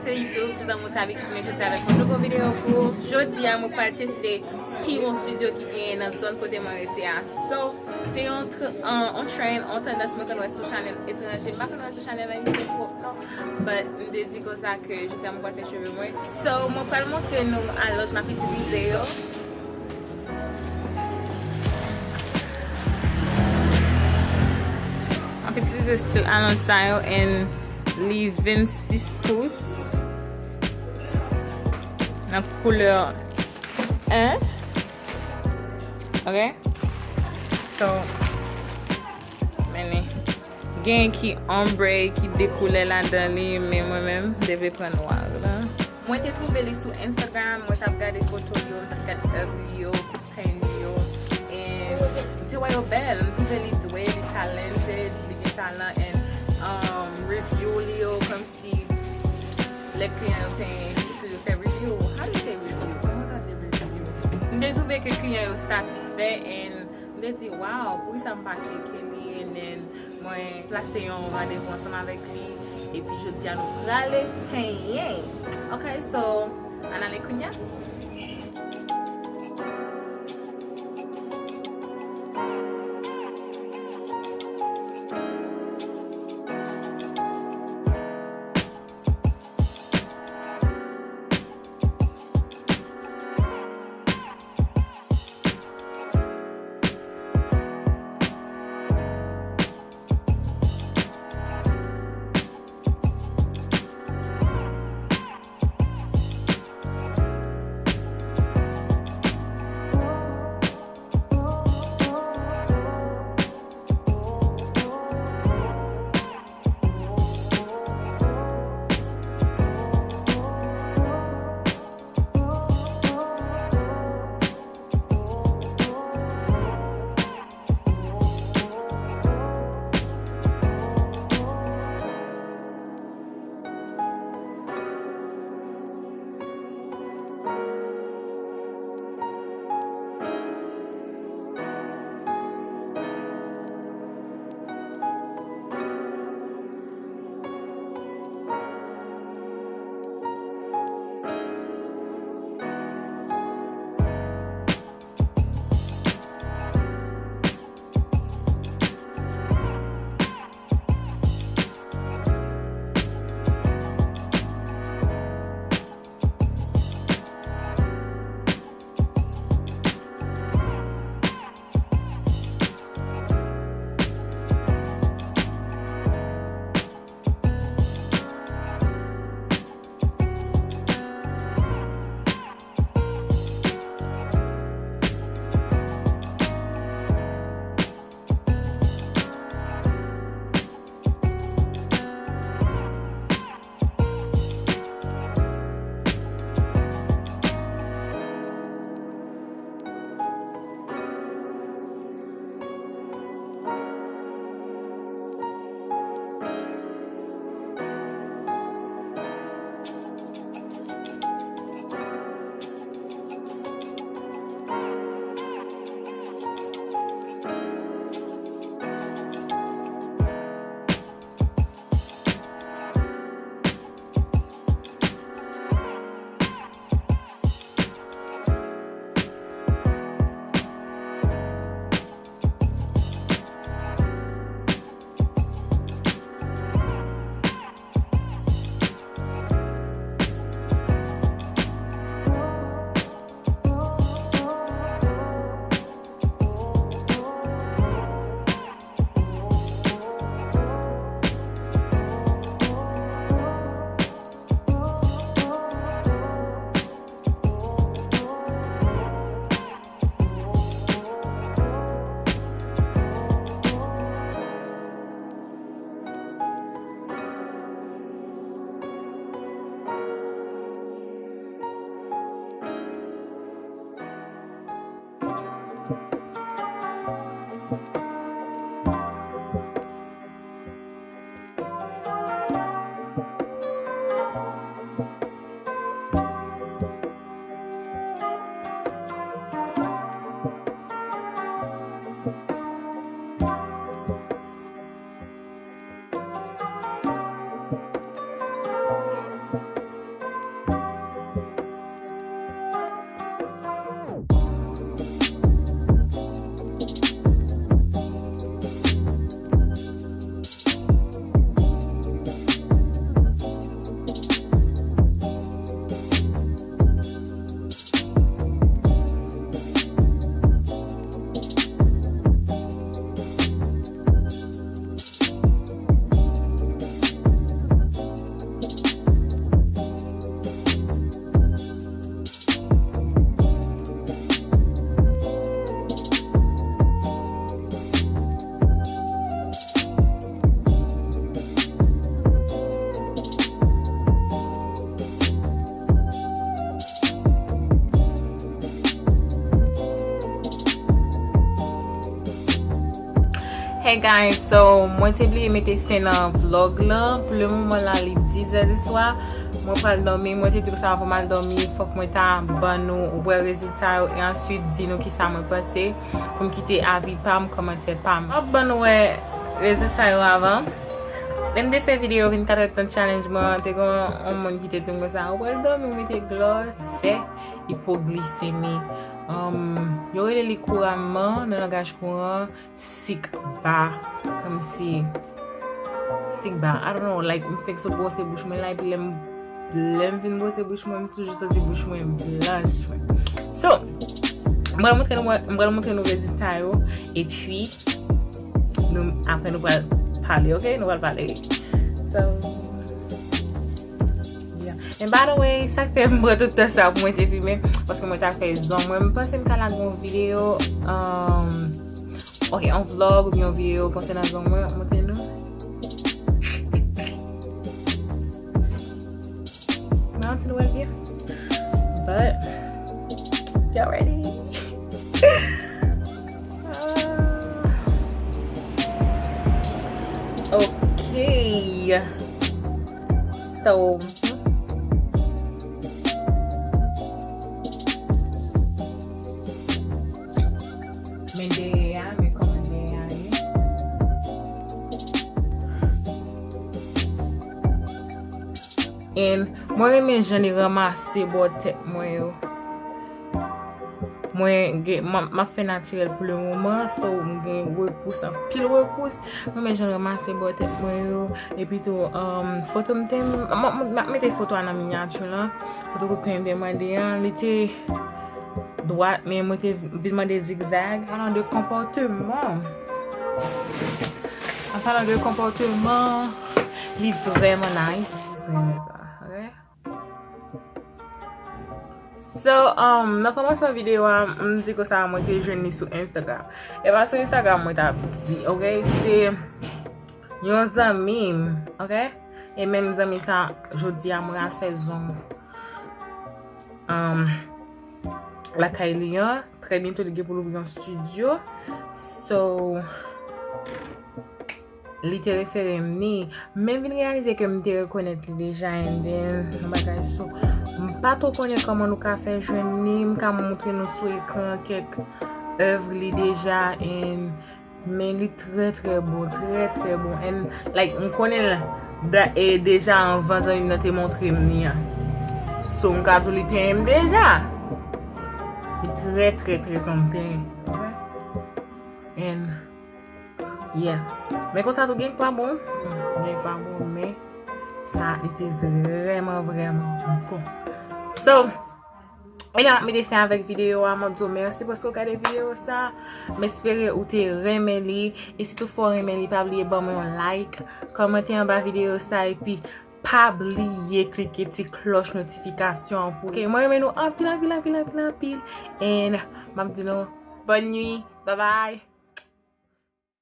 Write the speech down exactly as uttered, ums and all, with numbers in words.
Se YouTube, se zanmi Tabi ki tounen jodi avèk yon nouvo videyo pou ou. Jodi a, mwen pral teste pi bon studio ki genyen nan zòn kote mwen rete a. So, se yon tr- an- on trend, on tandans mwen konn wè sou chanèl etranje. M pa konn wè sou chanèl ayisyen twòp non. But m te di konsa ke jodi a mwen pral fè cheve mwen. So, mwen pral montre nou alòj m ap itilize yo. M ap itilize stil alonj sa yo and li vennsis pous nan koulè en. Ok? So, men li gen ki ombre, ki de koulè ladan li, men mwen menm, m te vle pran nwa la. Mwen te twouve li sou Instagram, mwen t ap gade foto yo, m t ap gade ugly yo, pen yo, and m te wè yo bèl, m twouve li dwe, li talented, li gen talan, and um, review li yo, kòmsi lè kliyan yo penyen, si yo fè review, how do you say review? Kòman w ta di review? M te twouve ke kliyan yo satisfè, and m te di, wow, poukisa m pa tcheke li, and then mwen plase yon randevou ansanm avèk li, epi jodi a nou prale penyen. Ok, so, ann ale kounye a. Hey guys, so mwen te bliye mete fen nan vlog lan. Pou le moman la, li dizè di swa. Mwen pral dòmi. Mwen te di konsa avan m al dòmi, fòk mwen ta ban nou wè rezilta yo e answit di nou kisa mwen panse. Pou m kite avi pa m, kòmantè pa m. M ap ban nou wè rezilta yo avan. Lè m te fè videyo vennkat èdtan challenge mwen, te gen yon moun ki te di m konsa, ou pral dòmi, ou mete glòs, fè ipoglisemi. Um, yo rele li kouramman, nan langaj kouran, sik ba, kòmsi sik ba. I don't know, like, m fèk sot bwose bouch mwen la, epi lè m, lè m fin bwose bouch mwen, m toujou santi bouch mwen blanch. So, m pral montre nou, m pral montre nou rezilta yo, epi nou, apre nou pral pale, ok? Nou pral pale. So, yeah. And by the way, sa k fè m pran tout tan sa pou mwen te filme, paske mwen ta fè zong mwen. M panse m ka lage yon videyo, um, ok, yon vlog oubyen yon videyo konsènan zong mwen, montre nou. Mwen anti nou wè byen. But, y'all ready? Ah. Ok. So, men dèyè a, men kòman dèyè a ye. And mwen renmen jan li ranmase bò tèt mwen yo. Mwen gen, m, m ap fè natirèl pou le moman, so m gen repous, anpil repous. Mwen renmen jan l ranmase bò tèt mwen yo. Epi tou, um, foto m te, m, m, m ap mete foto a nan minyati lan. Foto kout pwen m te mande an, li te dwat, men mwen te vin mande zigzag. An palan de konpòteman, an palan de konpòteman, li vrèman nice. Mwen renmen sa, ok? So, um, nan kòmansman videyo a, m di konsa mwen te jwenn li sou Instagram. E pa sou Instagram mwen t ap di, ok? Se yon zanmi m, ok? E menm zanmi sa, jodi a mwen al fè zong, um, lakay li an. Trè byento li gen pou l ouvri yon studio. So, li te refere m li. Men m vin reyalize ke m te rekonèt li deja, and then, yon bagay, so, m pa twò konnen kòman nou ka fè jwenn li. M ka montre nou sou ekran kèk èv li deja, and, men li trè, trè bon, trè, trè bon. And, like, m konnen l da-, e, deja anvan zanmi m nan te montre m li an. So, m ka di w li penyen m deja. Li trè, trè, trè konn penyen. And, yeah. Men konsa tou gen k pa bon. Hmm, gen k pa bon, men sa, li te vrèman, vrèman bon. So, e la m ap mete fen avèk videyo a. M ap di w mèsi paske w gade videyo sa. M espere ou te renmen li. E si toutfwa w renmen li, pa bliye ban mwen yon like, kòmante anba videyo sa, epi pa bliye klike ti klòch notifikasyon an pou. Ok, mwen renmen nou anpil, anpil, anpil, anpil, anpil. And m ap di nou, bòn nwi. Bye bye.